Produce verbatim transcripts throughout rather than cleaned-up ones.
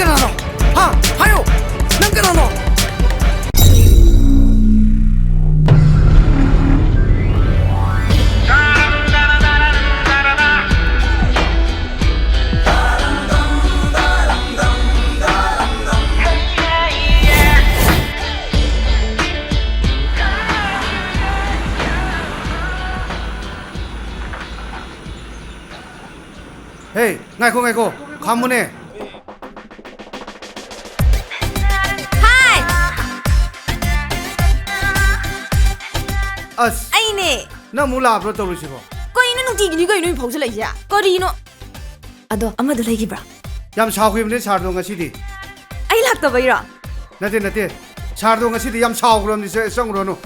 ꯀꯅꯥꯅꯣ? ꯍꯥ? ꯍꯥꯏꯌꯣ! ꯅꯪ ꯀꯅꯥꯅꯣ? ꯍꯦ, ꯉꯥꯏꯈꯣ, ꯉꯥꯏꯈꯣ꯫ ꯈꯥꯝꯃꯨꯅꯦ꯫ ꯍꯥꯏ! ꯑꯁ! ꯑꯩꯅꯦ! ꯅꯪ ꯑꯃꯨꯛ ꯂꯥꯛꯄ꯭ꯔꯣ ꯇꯧꯔꯤꯁꯤꯕꯣ? ꯀꯩꯅꯣ, ꯅꯨꯡꯇꯤꯒꯤꯅꯤ ꯀꯩꯅꯣ ꯏ ꯐꯥꯎꯁꯜꯂꯛꯏꯁꯦ? ꯀꯔꯤꯅꯣ? ꯑꯗꯣ ꯑꯃꯗꯣ ꯂꯩꯈꯤꯕ꯭ꯔꯥ? ꯌꯥꯝ ꯁꯥꯎꯈꯤꯕꯅꯦ ꯁꯥꯔꯗꯣ ꯉꯁꯤꯗꯤ꯫ ꯑꯩ ꯂꯥꯛꯇꯕꯩꯔꯣ? ꯅꯠꯇꯦ, ꯅꯠꯇꯦ꯫ ꯁꯥꯔꯗꯣ ꯉꯁꯤꯗꯤ ꯌꯥꯝ ꯁꯥꯎꯈ꯭ꯔꯕꯅꯤ꯫ ꯁꯦ, ꯆꯪꯉꯨꯔꯅꯨ꯫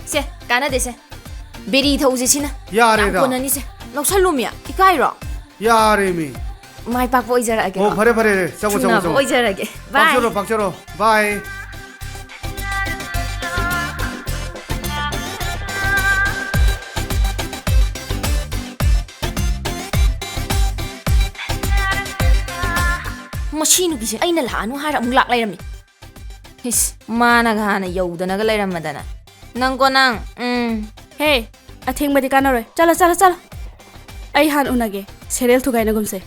ꯁꯦ, ꯀꯥꯟꯅꯗꯦꯁꯦ꯫ ꯕꯦꯔꯤ ꯊꯧꯁꯦ ꯁꯤꯅ꯫ ꯌꯥꯔꯦꯗ꯫ ꯌꯥꯝ ꯀꯣꯟꯅꯅꯤꯁꯦ꯫ ꯂꯧꯁꯜꯂꯨꯃꯤ꯫ ꯏꯀꯥꯏꯔꯣ? ꯌꯥꯔꯦꯃꯤ꯫ ꯃꯥꯏ ꯄꯥꯛꯄ ꯑꯣꯏꯖꯔꯛꯑꯒꯦꯀꯣ꯫ ꯑꯣ, ꯐꯔꯦ, ꯐꯔꯦ꯫ ꯆꯪꯉꯣ, ꯆꯪꯉꯣ, ꯊꯨꯡꯅꯕ ꯆꯪꯉꯣ꯫ ꯑꯣꯏꯖꯔꯒꯦ꯫ ꯕꯥꯏ꯫ ꯄꯥꯛꯆꯔꯣ, ꯄꯥꯛꯆꯔꯣ꯫ ꯕꯥꯏ꯫ ꯃꯁꯤ ꯅꯨꯄꯤꯁꯦ ꯑꯩꯅ ꯂꯥꯛꯑꯅꯨ ꯍꯥꯏꯔ ꯑꯃꯨꯛ ꯂꯥꯛ ꯂꯩꯔꯝꯃꯤ꯫ ꯏꯁ, ꯃꯥꯅꯒ ꯍꯥꯟꯅ ꯌꯧꯗꯅꯒ ꯂꯩꯔꯝꯃꯗꯅ꯫ ꯅꯪꯀꯣ ꯅꯪ, ꯎꯝ꯫ ꯍꯦ, ꯑꯊꯦꯡꯕꯗꯤ ꯀꯥꯟꯅꯔꯣꯏ꯫ ꯆꯠꯂꯣ, ꯆꯠꯂꯣ, ꯆꯠꯂꯣ꯫ ꯑꯩ ꯍꯥꯟꯅ ꯎꯅꯒꯦ꯫ ꯁꯦꯔꯦꯜ ꯊꯨꯒꯥꯏꯅꯒꯨꯝꯁꯦ꯫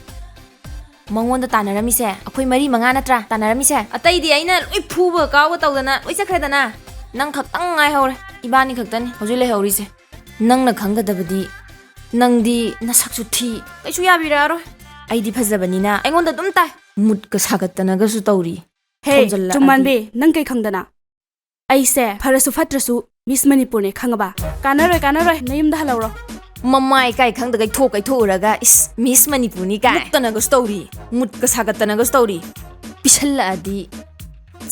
ꯃꯉꯣꯟꯗ ꯇꯥꯟꯅꯔꯝꯃꯤꯁꯦ ꯑꯩꯈꯣꯏ ꯃꯔꯤ ꯃꯉꯥ ꯅꯠꯇ꯭ꯔꯥ? ꯇꯥꯟꯅꯔꯝꯃꯤꯁꯦ꯫ ꯑꯇꯩꯗꯤ ꯑꯩꯅ ꯂꯣꯏ ꯐꯨꯕ ꯀꯥꯎꯕ ꯇꯧꯗꯅ ꯂꯣꯏ ꯆꯠꯈ꯭ꯔꯦꯗꯅ꯫ ꯅꯪ ꯈꯛꯇꯪ ꯉꯥꯏꯍꯧꯔꯦ꯫ ꯏꯕꯥꯅꯤ ꯈꯛꯇꯅꯤ ꯍꯧꯖꯤꯛ ꯂꯩꯍꯧꯔꯤꯁꯦ꯫ ꯅꯪꯅ ꯈꯪꯒꯗꯕꯗꯤ, ꯅꯪꯗꯤ ꯅꯁꯛꯁꯨ ꯊꯤ꯫ ꯀꯩꯁꯨ ꯌꯥꯕꯤꯔꯛꯑꯔꯣꯏ꯫ ꯑꯩꯗꯤ ꯐꯖꯕꯅꯤꯅ ꯑꯩꯉꯣꯟꯗ ꯑꯗꯨꯝ ꯇꯥꯏ꯫ ꯃꯨꯠꯀ ꯁꯥꯒꯠꯇꯅꯒꯁꯨ ꯇꯧꯔꯤ꯫ ꯍꯦ, ꯈꯣꯝꯖꯜꯂꯛꯑꯗꯤ꯫ ꯆꯨꯝꯃꯥꯟꯕꯤ, ꯅꯪ ꯀꯩ ꯈꯪꯗꯅ? ꯑꯩꯁꯦ ꯐꯔꯁꯨ ꯐꯠꯇ꯭ꯔꯁꯨ ꯃꯤꯁ ꯃꯅꯤꯄꯨꯔꯅꯦ, ꯈꯪꯉꯕ? ꯀꯥꯟꯅꯔꯣꯏ, ꯀꯥꯟꯅꯔꯣꯏ, ꯅꯌꯨꯝꯗ ꯍꯜꯍꯧꯔꯣ꯫ ꯃꯃꯥꯏ ꯏꯀꯥꯏ ꯈꯪꯗꯒꯩ ꯊꯣꯛ ꯀꯩꯊꯣꯛꯎꯔꯒ, ꯏꯁ, ꯃꯤꯁ ꯃꯅꯤꯄꯨꯔꯅꯤ ꯀꯥꯏ꯫ ꯃꯨꯛꯇꯅꯒꯁꯨ ꯇꯧꯔꯤ, ꯃꯨꯠꯀ ꯁꯥꯒꯠꯇꯅꯒꯁꯨ ꯇꯧꯔꯤ꯫ ꯄꯤꯁꯜꯂꯛꯑꯗꯤ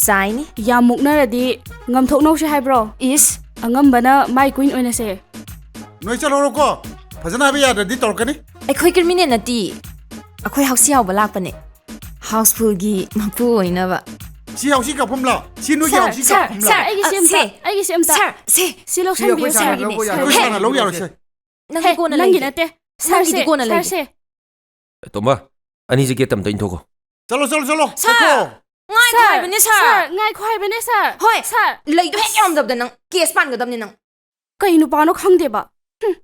ꯆꯥꯏꯅꯤ꯫ ꯌꯥꯝ ꯃꯨꯛꯅꯔꯗꯤ ꯉꯝꯊꯣꯛꯅꯧꯁꯦ ꯍꯥꯏꯕ꯭ꯔꯣ? ꯏꯁ꯫ ꯑꯉꯝꯕꯅ ꯃꯥꯏ ꯀꯨꯏꯟ ꯑꯣꯏꯅꯁꯦ꯫ ꯅꯣꯏ ꯆꯠꯍꯧꯔꯣꯀꯣ, ꯐꯖꯅ ꯍꯥꯏꯕ ꯌꯥꯗ꯭ꯔꯗꯤ ꯇꯧꯔꯛꯀꯅꯤ꯫ ꯑꯩꯈꯣꯏ ꯀ꯭ꯔꯤꯃꯤꯅꯦꯜ ꯅꯠꯇꯤꯌꯦ, ꯑꯩꯈꯣꯏ ꯍꯥꯎꯁꯤ ꯍꯥꯎꯕ ꯂꯥꯛꯄꯅꯦ꯫ ꯍꯥꯎꯁꯐꯨꯜꯒꯤ ꯃꯄꯨ ꯑꯣꯏꯅꯕ꯫ ꯁꯤ ꯍꯥꯎꯁꯤ ꯀꯥꯐꯝꯂꯣ? ꯁꯤ ꯅꯣꯏꯒꯤ ꯁꯥꯔ, ꯍꯥꯎꯁꯤ ꯁꯥꯔ, ꯀꯥꯐꯝꯂꯣ? ꯁꯥꯔ, ꯑꯩꯒꯤꯁꯤ ꯑ, ꯑꯝꯇ, ꯁꯦ꯫ ꯑꯩꯒꯤꯁꯤ ꯑꯝꯇ꯫ ꯁꯥꯔ, ꯁꯦ꯫ ꯁꯤ ꯁꯤ ꯂꯧꯁꯟꯕꯤꯌꯨ, ꯑꯩꯈꯣꯏ ꯁꯥꯔꯅ ꯁꯥꯔꯒꯤꯅꯦ꯫ ꯂꯧꯕ ꯌꯥꯔꯣꯏ꯫ ꯍꯦ, ꯑꯩꯈꯣꯏ ꯁꯥꯔꯅ ꯂꯧꯕ ꯌꯥꯔꯣꯏ, ꯁꯦ꯫ ꯅꯪꯒꯤ ꯍꯦ, ꯀꯣꯟꯅ ꯅꯪꯒꯤ ꯂꯩꯒꯦ꯫ ꯅꯠꯇꯦ꯫ ꯁꯥꯔ, ꯅꯪꯒꯤꯗꯤ ꯁꯦ, ꯀꯣꯟꯅ ꯁꯥꯔ, ꯂꯩꯒꯦ꯫ ꯁꯦ꯫ ꯇꯣꯝꯕ, ꯑꯅꯤꯁꯦ ꯒꯦꯠꯇ ꯑꯝꯇ ꯏꯟꯊꯣꯛꯈꯣ꯫ ꯆꯠꯂꯣ, ꯆꯠꯂꯣ, ꯆꯠꯂꯣ꯫ ꯁꯥꯔ! ꯆꯠꯈ꯭ꯔꯣ꯫ ꯉꯥꯏꯈꯣ ꯍꯥꯏꯕꯅꯦ, ꯁꯥꯔ꯫ ꯁꯥꯔ, ꯉꯥꯏꯈꯣ ꯍꯥꯏꯕꯅꯦ, ꯁꯥꯔ꯫ ꯍꯣꯏ꯫ ꯁꯥꯔ, ꯂꯩꯗꯣ ꯍꯦꯛ ꯌꯥꯎꯔꯝꯗꯕꯗ ꯅꯪ ꯀꯦꯁ ꯄꯥꯟꯒꯗꯕꯅꯤ ꯅꯪ꯫ ꯀꯩ ꯅꯨꯄꯥꯅꯣ ꯈꯪꯗꯦꯕ꯫ ꯍꯨꯝ,